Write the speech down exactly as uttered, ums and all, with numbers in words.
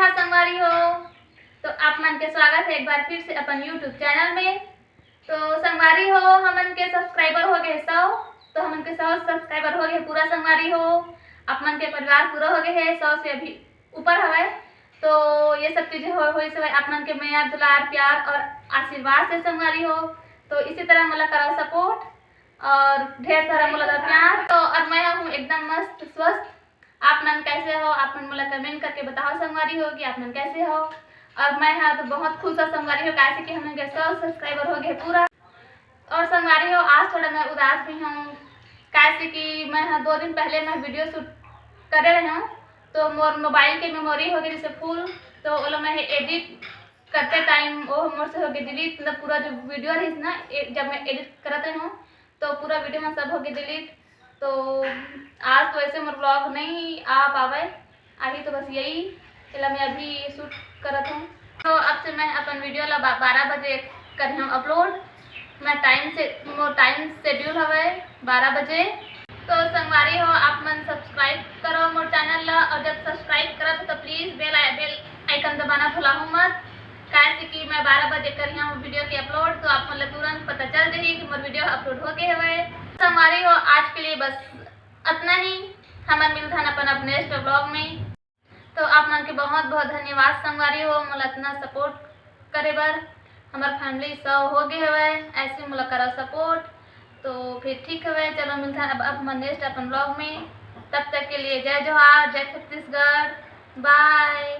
नमस्कार संगवारी हो, तो आप मन के स्वागत है एक बार फिर से अपन YouTube चैनल में। तो संगवारी हो, हमन के सब्सक्राइबर हो गए सौ, तो हमन के सौ सब्सक्राइबर हो गए पूरा संगवारी हो, आप मन के परिवार पूरा हो गए है, सौ से अभी ऊपर हवय। तो ये सब चीजें हो होई से आप मन के मया दुलार प्यार और आशीर्वाद से संगवारी हो। तो इसी तरह मोला करो सपोर्ट और ढेर सारा मोला दो प्यार। तो और मैं हूँ एकदम मस्त स्वस्थ। आप मन कैसे हो, आप मन मोला कमेंट करके बताओ संगवारी हो कि आप मन कैसे हो। और मैं हाँ तो बहुत खुश हो संगवारी हो, कैसे कि हमन के सौ सब्सक्राइबर हो गए पूरा। और संगवारी हो, आज थोड़ा मैं उदास भी हूँ, कैसे कि मैं हाँ दो दिन पहले मैं वीडियो शूट करे रहे हूँ, तो मोर मोबाइल के मेमोरी हो गई जैसे फुल, तो ओला मैं एडिट करते टाइम वो मोर से हो गई डिलीट, मतलब पूरा जो वीडियो रही ना, ए- जब मैं एडिट करत रहे हूँ तो पूरा वीडियो में सब हो गई डिलीट। तो आज तो ऐसे मोर ब्लॉग नहीं आ पावे, आही तो बस यही, एला मैं अभी शूट करत हूँ। तो अब से मैं अपन वीडियो ला बा-, बारह बजे करिहूँ अपलोड। मैं टाइम से, मोर टाइम शेड्यूल हवे बारह बजे। तो संगवारी हो, आप मन सब्सक्राइब करो मोर चैनल ला, और जब सब्सक्राइब करत हो तो प्लीज बेल आइ-, बेल आइकन दबाना भुलाहू मत, काहे से कि मैं बारह बजे करिहूँ वीडियो के अपलोड, तो आप मन ला तुरंत पता चल जाही कि मोर वीडियो अपलोड हो गए हवे। संगवारी हो, आज के लिए बस अतना ही। हमन मिलथन अपन, अपन नेक्स्ट ब्लॉग में। तो आप मन के बहुत बहुत धन्यवाद संगवारी हो, मोला इतना सपोर्ट करे बर। हमार फैमिली सौ हो गए हवे, ऐसे मोला करा सपोर्ट। तो फिर ठीक हवे, चलो मिलथन अब, अब हमन नेक्स्ट अपन ब्लॉग में। तब तक के लिए जय जोहार, जय छत्तीसगढ़, बाय।